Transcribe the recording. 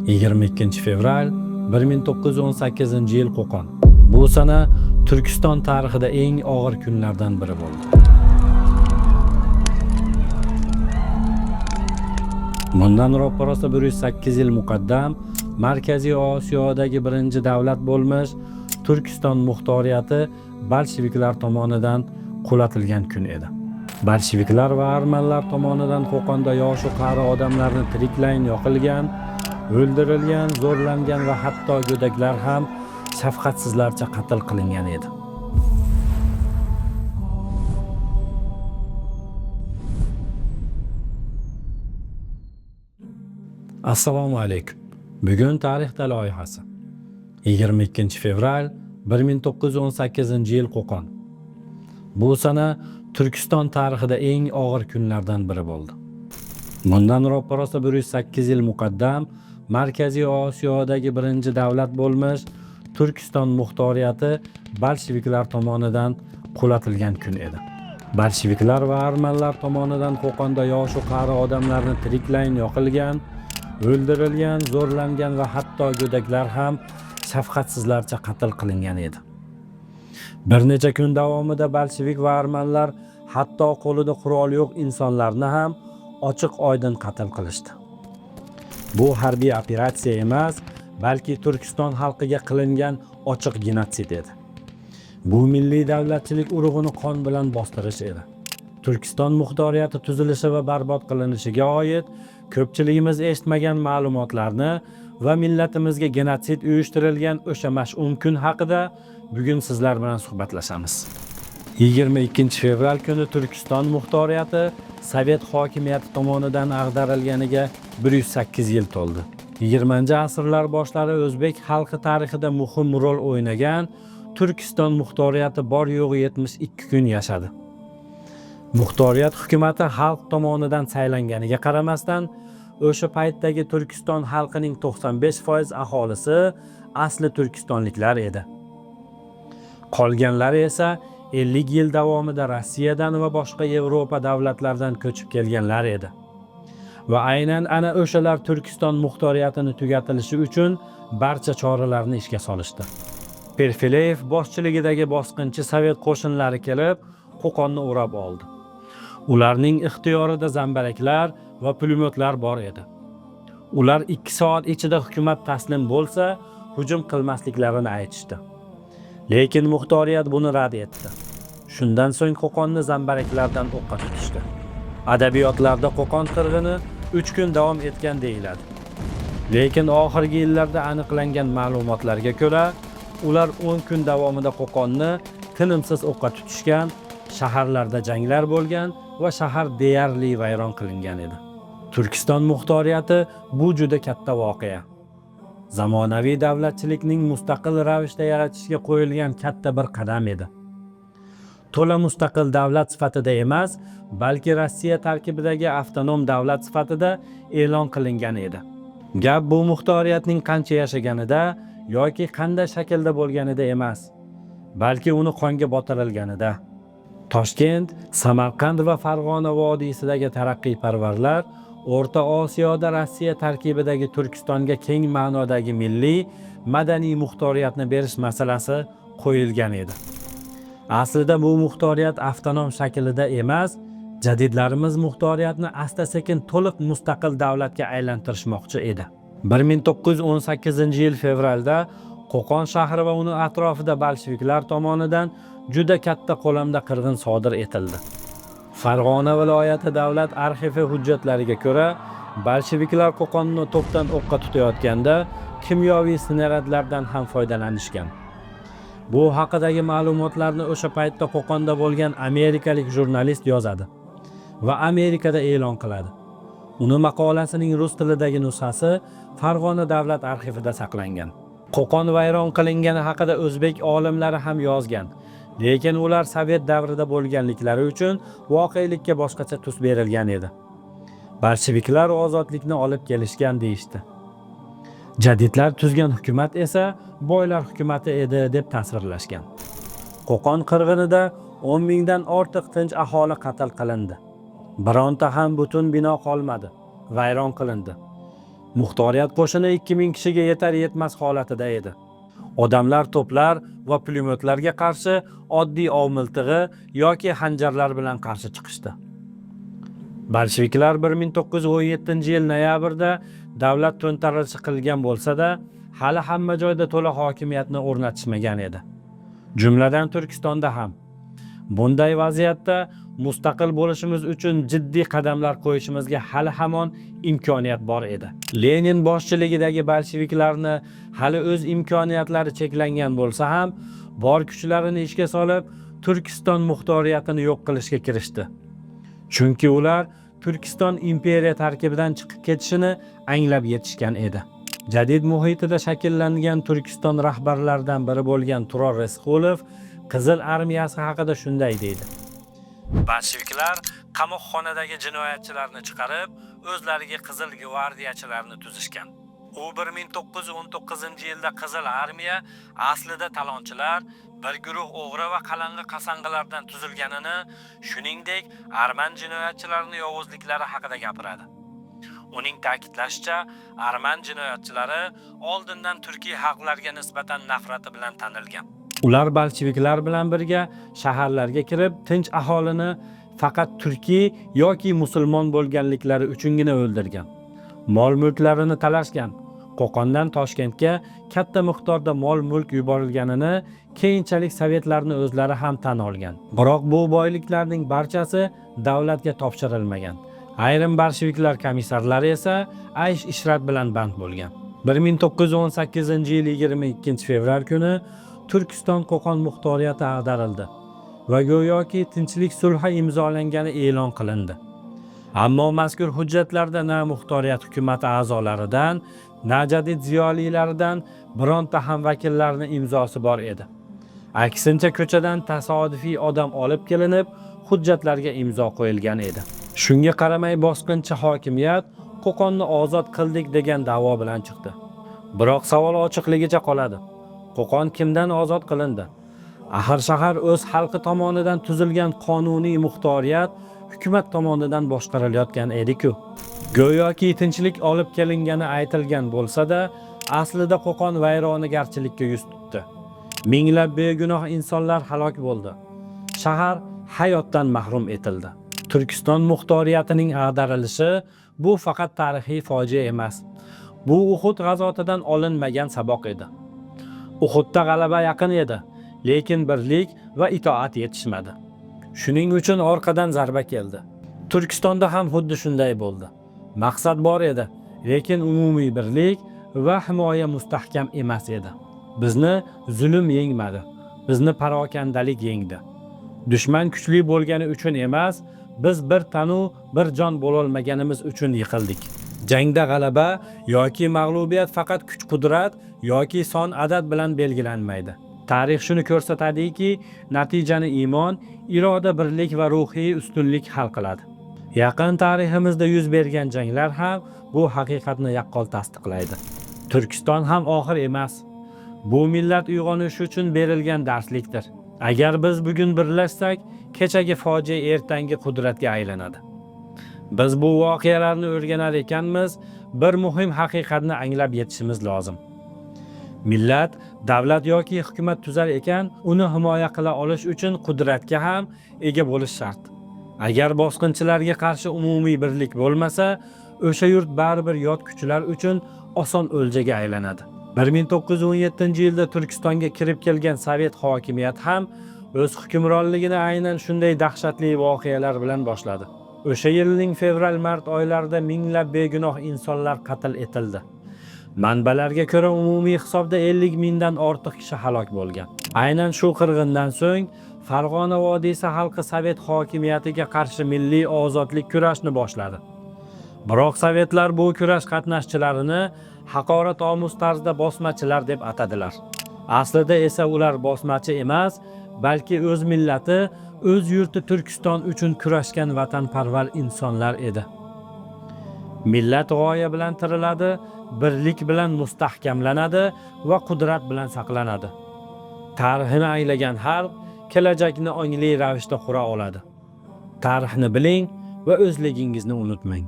22 fevral 1918-yil Qo'qon. Bu sana Turkiston tarixida eng og'ir kunlardan biri bo'ldi. Bundan roppa-rosa 108 yil muqaddam Markaziy Osiyodagi birinchi davlat bo'lmish Turkiston muxtoriyati bolsheviklar tomonidan qulatilgan kun edi. Bolsheviklar va armanlar tomonidan Qo'qonda yoshu qari odamlarni tiriklayin yoqilgan, o'ldirilgan, zo'rlangan va hatto go'daklar ham shafqatsizlarcha qatl qilingan edi. Assalomu alaykum. Bugun tarixda loyihasi. 22 fevral 1918-yil Qo'qon. Bu sana Turkiston tarixida eng og'ir kunlardan biri bo'ldi. Bundan roppa-rosa 108 yil muqaddam Markaziy Osiyodagi birinchi davlat bo'lmish Turkiston muxtoriyati bolsheviklar tomonidan qulatilgan kun edi. Bolsheviklar va armanlar tomonidan Qo'qonda yoshu qari odamlarni tiriklayin yoqilgan, o'ldirilgan, zo'rlangan va hatto go'daklar ham shafqatsizlarcha qatl qilingan edi. Bir necha kun davomida bolshevik va armanlar hatto qo'lida qurol yo'q insonlarni ham ochiq oydin qatl qilishdi. Bu harbiy operatsiya emas, balki Turkiston xalqiga qilingan ochiq genotsid edi. Bu milliy davlatchilik urug'ini qon bilan bostirish edi. Turkiston muxtoriyati tuzilishi va barbod qilinishiga oid ko'pchiligimiz eshitmagan ma'lumotlarni va millatimizga genotsid uyushtirilgan o'sha mash'um kun haqida bugun sizlar bilan suhbatlashamiz. 22 fevral kuni Turkiston muxtoriyati Sovet hokimiyati tomonidan ag'darilganiga 108 yil to'ldi. 20-asrlar boshlari o'zbek xalqi tarixida muhim rol o'ynagan Turkiston muxtoriyati bor yo'g'i 72 kun yashadi. Muxtoriyat hukumati xalq tomonidan saylanganiga qaramasdan, o'sha paytdagi Turkiston xalqining 95% aholisi asli turkistonliklar edi. Qolganlari esa 50 yil davomida Rossiyadan va boshqa Yevropa davlatlaridan ko'chib kelganlar edi. Va aynan ana o'shalar Turkiston muxtoriyatini tugatilishi uchun barcha choralarni ishga solishdi. Perfileyev boshchiligidagi bosqinchi sovet qo'shinlari kelib, Qo'qonni o'rab oldi. Ularning ixtiyorida zambaraklar va pulemyotlar bor edi. Ular 2 soat ichida hukumat taslim bo'lsa, hujum qilmasliklarini aytishdi. Lekin muxtoriyat buni rad etdi. Shundan so'ng Qo'qonni zambaraklardan o'qqa tutishdi. Adabiyotlarda Qo'qon qirg'ini 3 kun davom etgan deyiladi. Lekin oxirgi yillarda aniqlangan ma'lumotlarga ko'ra, ular 10 kun davomida Qo'qonni tinimsiz o'qqa tutishgan, shaharlarda janglar bo'lgan va shahar deyarli vayron qilingan edi. Turkiston muxtoriyati bu juda katta voqea. Zamonaviy davlatchilikning mustaqil ravishda yaratishga qo'yilgan katta bir qadam edi. To'la mustaqil davlat sifatida emas, balki Rossiya tarkibidagi avtonom davlat sifatida e'lon qilingan edi. Gap bu muxtoriyatning qancha yashaganida yoki qanday shaklda bo'lganida emas, balki uni qonga botirilganida. Toshkent, Samarqand va Farg'ona vodiysidagi taraqqiyparvarlar O'rta Osiyoda Rossiya tarkibidagi Turkistonga keng ma'nodagi milliy, madaniy muxtoriyatni berish masalasi qo'yilgan edi. Aslida bu muxtoriyat avtonom shaklida emas, jadidlarimiz muxtoriyatni asta-sekin to'liq mustaqil davlatga aylantirishmoqchi edi. 1918-yil fevralda Qo'qon shahri va uni atrofida bolsheviklar tomonidan juda katta ko'lamda qirg'in sodir etildi. Farg'ona viloyati davlat arxivi hujjatlariga ko'ra, bolsheviklar Qo'qonni to'pdan o'qqa tutayotganda kimyoviy snaryadlardan ham foydalanishgan. Bu haqidagi ma'lumotlarni o'sha paytda Qo'qonda bo'lgan amerikalik jurnalist yozadi va Amerikada e'lon qiladi. Uni maqolasining rus tilidagi nusxasi Farg'ona davlat arxivida saqlangan. Qo'qon vayron qilingani haqida o'zbek olimlari ham yozgan. Lekin ular sovet davrida bo'lganliklari uchun voqelikka boshqacha tus berilgan edi. Bolsheviklar ozodlikni olib kelishgan deyishdi. Jadidlar tuzgan hukumat esa boylar hukumati edi deb tasvirlashgan. Qo'qon qirg'inida 10 mingdan ortiq tinch aholi qatl qilindi. Bironta ham butun bino qolmadi, vayron qilindi. Muxtoriyat qo'shini 2000 kishiga yetar yetmas holatida edi. Odamlar to'plar va pulemyotlarga qarshi oddiy ov miltig'i yoki xanjarlar bilan qarshi chiqishdi. Bolsheviklar 1917-yil noyabrda davlat to'ntarilishi qilgan bo'lsa-da, hali hamma joyda to'la hokimiyatni o'rnatishmagan edi. Jumladan Turkistonda ham. Bunday vaziyatda mustaqil bo'lishimiz uchun jiddiy qadamlar qo'yishimizga hali hamon imkoniyat bor edi. Lenin boshchiligidagi bolsheviklarni hali o'z imkoniyatlari cheklangan bo'lsa ham, bor kuchlarini ishga solib, Turkiston muxtoriyatini yo'q qilishga kirishdi. Chunki ular Turkiston imperiya tarkibidan chiqib ketishini anglab yetishgan edi. Jadid muhitida shakllangan Turkiston rahbarlaridan biri bo'lgan Turor Resqulov Qizil armiyasi haqida shunday deydi: Bolsheviklar qamoqxonadagi jinoyatchilarni chiqarib, o'zlariga Qizil gvardiyachilarni tuzishgan. U 1919-yilda Qizil armiya aslida talonchilar, bir guruh o'g'ri va qalang'i qasang'ilardan tuzilganini, shuningdek, arman jinoyatchilarini yovuzliklari haqida gapiradi. Uning ta'kidlashicha, arman jinoyatchilari oldindan turkiy xalqlarga nisbatan nafrati bilan tanilgan. Ular bolsheviklar bilan birga shaharlarga kirib, tinch aholini faqat turkiy yoki musulmon bo'lganliklari uchungina o'ldirgan. Mol-mulklarini talashgan. Qo'qondan Toshkentga katta miqdorda mol-mulk yuborilganini keyinchalik sovetlarni o'zlari ham tan olgan. Biroq bu boyliklarning barchasi davlatga topshirilmagan. Ayrim bolsheviklar komissarlari esa aysh-ishrat bilan band bo'lgan. 1918-yil 22-fevral kuni Turkiston Qo'qon muxtoriyati ag'darildi va go'yoki tinchlik sulhi imzolangani e'lon qilindi. Ammo mazkur hujjatlarda na muxtoriyat hukumati a'zolaridan, na jadid ziyolilaridan bironta ham vakillarning imzosi bor edi. Aksincha ko'chadan tasodifiy odam olib kelinib, hujjatlarga imzo qo'yilgan edi. Shunga qaramay bosqinchi hokimiyat Qo'qonni ozod qildik degan da'vo bilan chiqdi. Biroq savol ochiqligicha qoladi. Qo'qon kimdan ozod qilindi? Axir shahar o'z xalqi tomonidan tuzilgan qonuniy muxtoriyat hukumat tomonidan boshqarilayotgan edi-ku. Go'yoki tinchlik olib kelingani aytilgan bo'lsa-da, aslida Qo'qon vayronagarchilikka yuz tutdi. Minglab begunoh insonlar halok bo'ldi. Shahar hayotdan mahrum etildi. Turkiston muxtoriyatining ag'darilishi bu faqat tarixiy fojia emas. Bu Uhud g'azotidan olinmagan saboq edi. Uhudda g'alaba yaqin edi, lekin birlik va itoat yetishmadi. Shuning uchun orqadan zarba keldi. Turkistonda ham xuddi shunday bo'ldi. Maqsad bor edi, lekin umumiy birlik va himoya mustahkam emas edi. Bizni zulm yengmadi, bizni parokandalik yengdi. Dushman kuchli bo'lgani uchun emas, biz bir tanu bir jon bo'lolmaganimiz uchun yiqildik. Jangda g'alaba yoki mag'lubiyat faqat kuch-qudrat yoki son adad bilan belgilanmaydi. Tarix shuni ko'rsatadiki, natijani iymon, iroda, birlik va ruhiy ustunlik hal qiladi. Yaqin tariximizda yuz bergan janglar ham bu haqiqatni yaqqol tasdiqlaydi. Turkiston ham oxir emas. Bu millat uyg'onishi uchun berilgan darslikdir. Agar biz bugun birlashsak, kechagi fojia ertangi qudratga aylanadi. Biz bu voqealarni o'rganar ekanmiz, bir muhim haqiqatni anglab yetishimiz lozim. Millat, davlat yoki hukumat tuzar ekan, uni himoya qila olish uchun qudratga ham ega bo'lish shart. Agar bosqinchilarga qarshi umumiy birlik bo'lmasa, o'sha yurt baribir yot kuchlar uchun oson o'ljaga aylanadi. 1917-yilda Turkistonga kirib kelgan sovet hokimiyati ham o'z hukmronligini aynan shunday dahshatli voqealar bilan boshladi. O'sha yilning fevral-mart oylarida minglab begunoh insonlar qatl etildi. Manbalarga ko'ra umumiy hisobda 50 mingdan ortiq kishi halok bo'lgan. Aynan shu qirg'indan so'ng Farg'ona vodiysi xalqi sovet hokimiyatiga qarshi milliy ozodlik kurashni boshladi. Biroq sovetlar bu kurash qatnashchilarini haqoratomuz tarzda bosmachilar deb atadilar. Aslida esa ular bosmachi emas, balki o'z millati, o'z yurti Turkiston uchun kurashgan vatanparvar insonlar edi. Millat g'oya bilan tiriladi, birlik bilan mustahkamlanadi va qudrat bilan saqlanadi. Tarixini anglagan xalq kelajakni ongli ravishda qura oladi. Tarixni biling va o'zligingizni unutmang.